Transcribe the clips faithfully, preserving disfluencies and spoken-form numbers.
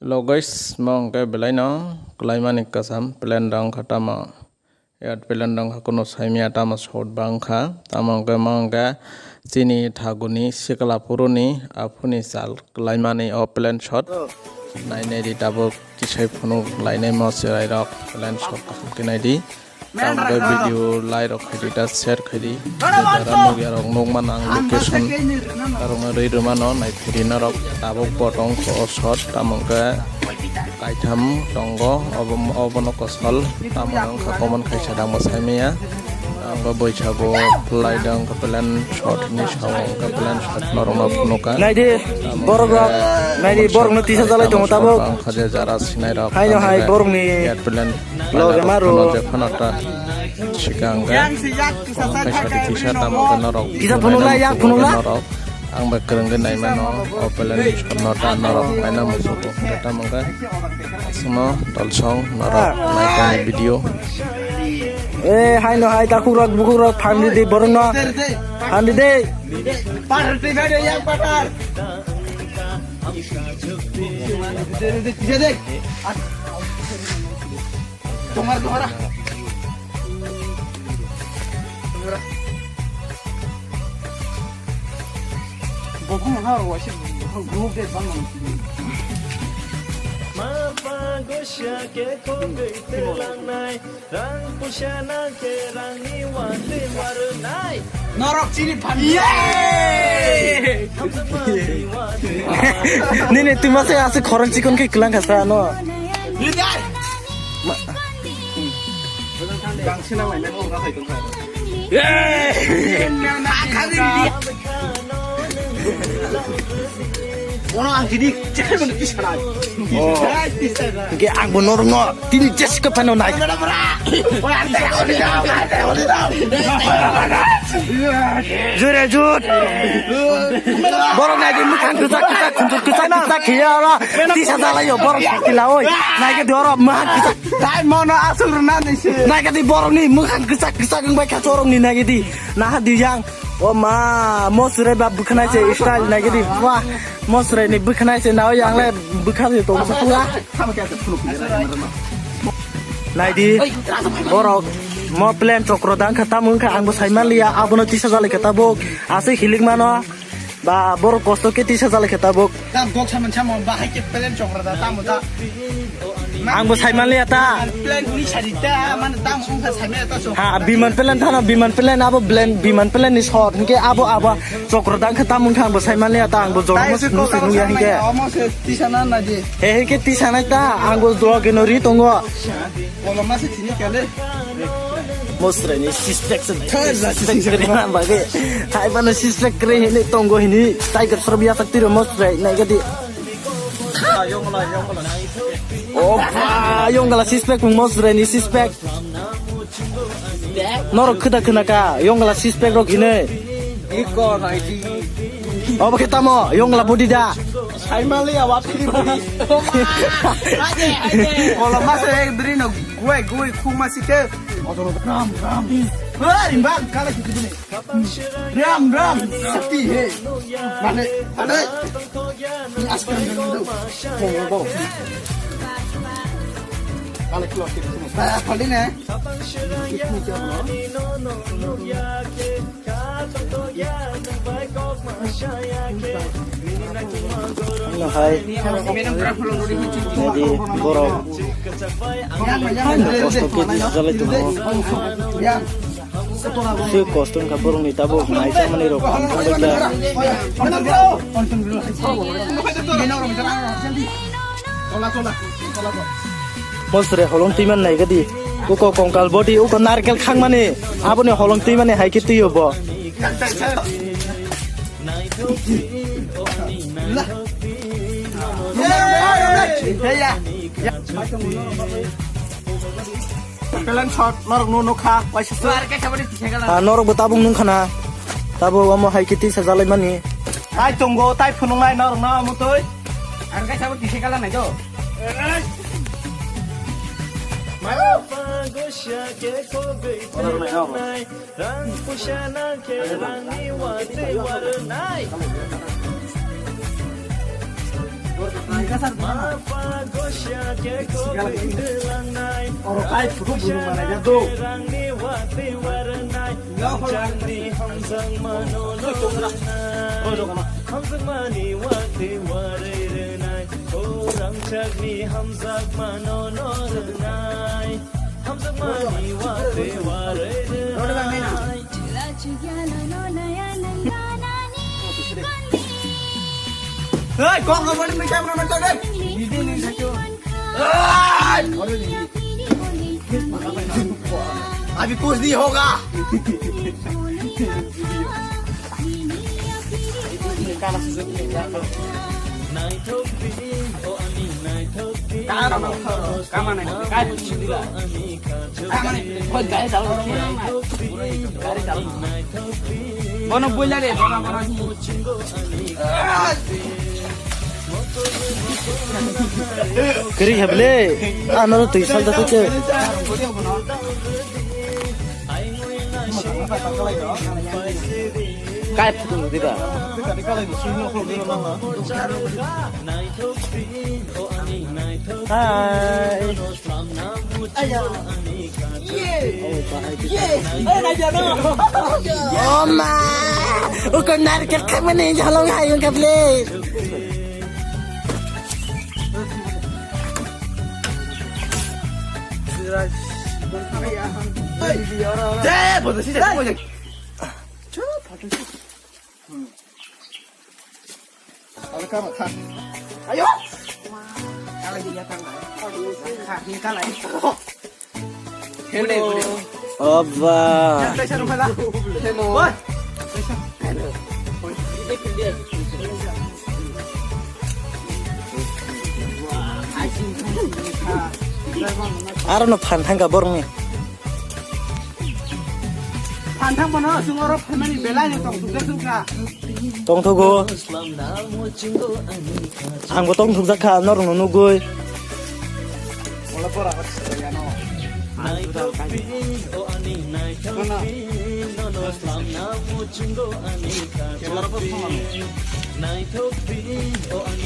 Hello guys, mo hwnkhe belaino kwlaimani kwcham plan dong kha tamo. Yat plan dong kha kuno saimya tamo shot bang kha. Tamo hwnkhe mo hwnkhe chini thaguni sikla phuruni aphuni chal kwlaimani o plan shot. Nai nai di tabuk kisai phunuk lainai mo chwrairok plan shot kaham khe nai di. Tamo khe video like rok khaidi ta share khaidi. Jara nukya rok nukmano ang location. Tarokno rwi rwmano nai phaidi norok tabuk bo tong kho o shot tamo khe kaitham tongo obo obono kosol tamo wngkha comment khaisa dangbo saimaya. Ang bo boisago khlai dong khe plan shot ni sao wngkha plan shot norokno phunukha. Naidi borok rok naidi borokno tisa jalai tongo tabuk. Ang khaje jara sinai rok. Haino hai borokni plan. Loge maru. Phano je phano ta sikang ga. Kaisa kisa tamo ga norok. Kisa phunukla, yak phunukla. Norok. Ang ba kwrwngwi naimano. Opelen shot no ta norok. Kaina musuko. Tamo ga. Asmo tolsong norok. Naikani video. Eh, haino hai takhuk rok, bukhuk rok, phan di di borokno. Phan di di. Patar di, yak patar. Tomar, tomar. Bokong ha ro waise group de bang. Ma pa gosha ke ko gei te lang nai, rang pusha na ke rang ni wa te war nai. Norok chini phan. Nini twi masa aswk khorang chikon khe kwlang kha sa no. Leader. Bono ang sini cek mana kisah. Oh. Oke, ang bono rongo. Tini Jessica phano nai. Jure jut. Borok nai di mukhang kwchak kwchak khunjur kwchak kwchak khiya ora. Tisa jalai yo borok sakila oi. Nai ke di oro mukhang kwchak. Tai mono aswk rwna nisi. Nai ke di borok ni mukhang kwchak kwchak wng bai kha chorok ni nai ke di. Naha di yang. O ma, mosre ba bwkhanai se style nai ke di. Wah, mosre ni bwkhanai se nao yang le bwkha se tong se pura. Nai di, borok mo plan chokro dang kha tamo wngkha ang bo sai man liya, abono tisa jalai kha tabuk. Aswk hilik mano, ba borok kosto khe tisa jalai kha tabuk. Tam kok saman samo bahai ke plan chokra da tamo da. Ang bo sai man liya ta. Plan ni sari ta man tam ung kha sai me ta so. Ha biman plan thana biman plan abo plan biman plan ni shot hingke abo abo chokro dang kha tam ung kha ang bo sai man liya ta ang bo jor mo sinu sinu ya hingke. Omo se tisa na na di. He hingke tisa nai ta ang bo jor ke no ri tongo. Koloma se thini kale. Mosreni suspect se suspect kre na bage. Hai bana suspect kre hini tongo hini. Tiger srob ya tak tiro mosre nai gadi. Opa, yongala suspect mosreni suspect. Norok khwda khwna ka yongala suspect rok hini. Iko naidi. Obo khe tamo yongla body da. Saimali awa phiri phiri. Koloma se ek dri no guai guai khuma sike. Ram ram. Rimba kala khiti bini. Ram ram. Sakti he. Mane mane. Ni askar ni do. Bo bo. Kala kilo khiti bini. Ba phali ne. Ano hai, nadi borok, ano kosto khe jalai tongo. Swi kosto wngkha borokni tabuk nai chamani rok. Mosre holong twiman nai gadi. Uko kongkal body, uko narkel khangmani. Aboni holong twimani hai khe twiyo bo. Pelan shot, norok no nokha, waisa se. Ah, norok bo tabuk nung khana. Tabuk omo hai khe tisa jalai mani. Tai tongo, tai phunung nai norok no mutui. Ang khe sabo tisa kala nai do. Rang pushana ke rang ni wa te war nai. Oro kai photo bulu mana ya do. Hamjakmani wate warwi rwnai, o rangchakni hamjakmano no rwnai. Hamjakmani wate warwi rwnai. Hey, kok nomor ni kya nomor to deh? Video ni satu. Hey! अभी कुछ नहीं होगा। Bono boila re, bono, bono. Kiri hable, ano tui sal jatuh ke. Kai phutung diba? Hai. Oh ma, uko narikal khamani jhalong hai ungkap le. Ayo. Hello. Oba. Hello. Aro no phan thangka borokni. Phan thang bono, chwng oro phaimani belai no tong thukjak thukjak. Tongthogo. Angbo tongthokjak kha, norokno nugwi.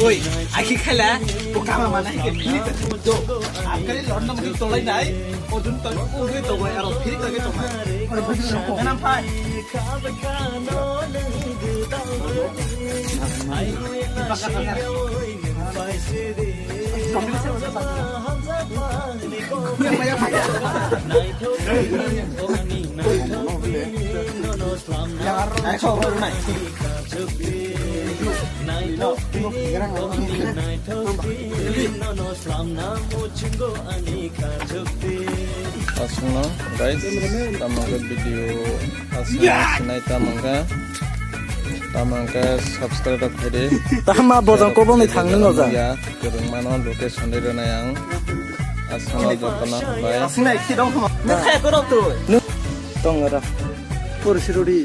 Oi, aki khala, bo kama mana ke philip do. Akali lorna mudi tolai nai, odun to, odun to goi aro philip lagi to mai. Oro bujui roko. Enam phai. Aswkno guys, tamo khe video aswkno sinai tamo khe, tamo khe subscribe rok khaidi. Tama bojang kobongni thangni no ja. Ya, kwrwng mano location de rwnai ang. Aswkno jotono hambai. Aswkno ekhe dong thama. Nung khe korok tu. Tong ra. Por sirodi.